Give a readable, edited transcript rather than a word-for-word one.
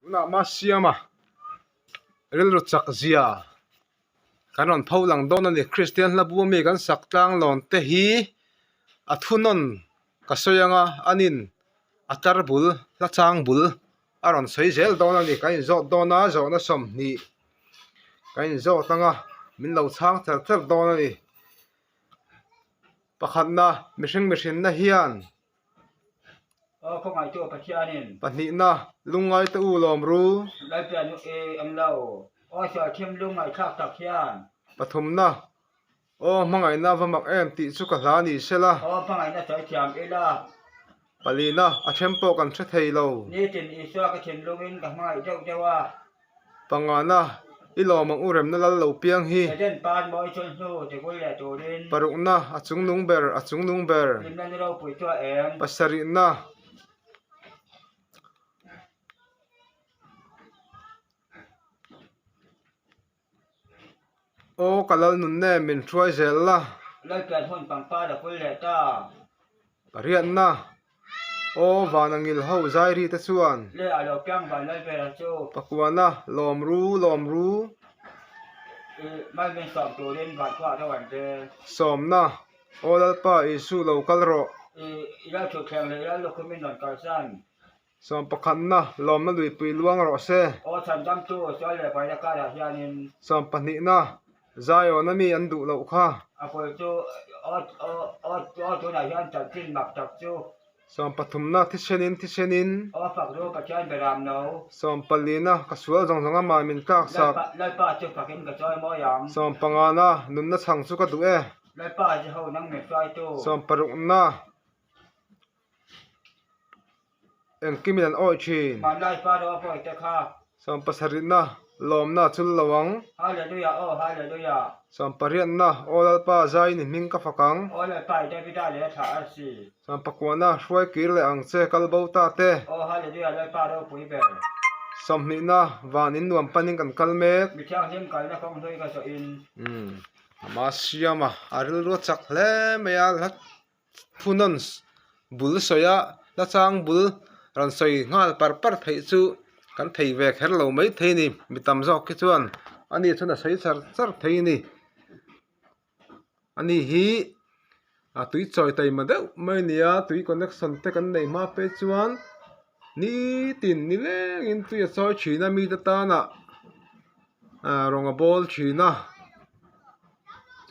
Tunah Masiama rilru chak zia kan rawn pho lang dawn a ni. Kristian hla bu ami kan sak tlang lawn te hi a thunawn ka sawi ang a, anin a tar bul hla chang bul a rawn sawi zel dawn a ni. Kan inzawt dawn a, zawhna 20 kan inzawt ang a, min lo chhang ther ther dawn a ni. Pakhatna, mihring mihrinna hian. Aw khawngaihtu Pathianin. Pahnihna, lungngai te u lawm ru. Lalpian u e an lo. Aw sualthim lungngaihthlak tak hian. Pathumna, aw hmangaihna va mak em tih chu ka hla ni sela. Aw hmangaihna sawi thiam ila. Palina, a then pawh kan hre thei lo. Nitin Isua ka thinlungin ka hmangaih deuh deuh a. Pangana, i lawm ang u remna lal lo piang hi. Eden pan mawi chul hnu ti bul leh turin. Parukna, a chungnung ber, a chungnung ber. Hlimna ni ropui chu a eng. Pasarihna, Aw ka lal nun nen min hruai zel la. Lalpian hun pangpar a kul leh ta. Pariatna, Aw van a ngil ho zai ri te chuan. Le a lo piang van lal ber chu. Pakuana, Lawm ru, lawm ru. I mal min sawm turin van chhuah deuh an che. Sawmna, Aw Lalpa Isu lo kal rawh. I i lal thutthleng leh i lal lukhum in rawn kalsan. Sawmpakhatna, lawmna luipui luang rawh se. Aw chhandamtu, sual leh baina karah hianin. Sawmpahnihna, Zion-a mi an duh loh kha. A pawi chu, aw, aw, aw, aw tunah hian chanchin mak tak chu. Sawmpathumna, thisenin, thisenin. Aw fak ru, Pathian beram no. Sawmpalina, ka sual zawng zawng amah min tlak sak. Lalpa, Lalpa chu fakin ka chawi mawi ang. Sawmpangana, nunna chhang chu ka duh e. Lalpa Jeho nang min hruaitu. Sawmparukna. Engkim in an awih thin. Hmanlai pa ro a pawi te kha. Sawmpasarihna, lawmna a chul lo ang. Hallelujah aw hallelujah. Sawmpariatna, Aw Lalpa, zaiin i hming ka fak ang. Aw Lalpa, i Davida leh a thlah a si. Sawmpakuana, hruai kir leh ang che, kal bo ta te. Aw hallelujah, Lalpa ropui ber. 20na, van in nuam panin kan kal mek. Mi thianghlim kalna kawng hlui ka zawh in. Umm, ama siam a, a rilru a chak hle mai a, hla Phunawn bul sawi a, hla chang bul rawn sawi nghal par par theih chu kan thei ve kher lo mai thei a ni. Mi tam zawk khi chuan ani chuan a sawi char char thei a ni. Ani hi a tui chawi taima deuh mai a ni a, tui connection te kan neih hma phei chuan nitin nilengin tui a chawi thin a mite tana ah rawng a bawl thin a.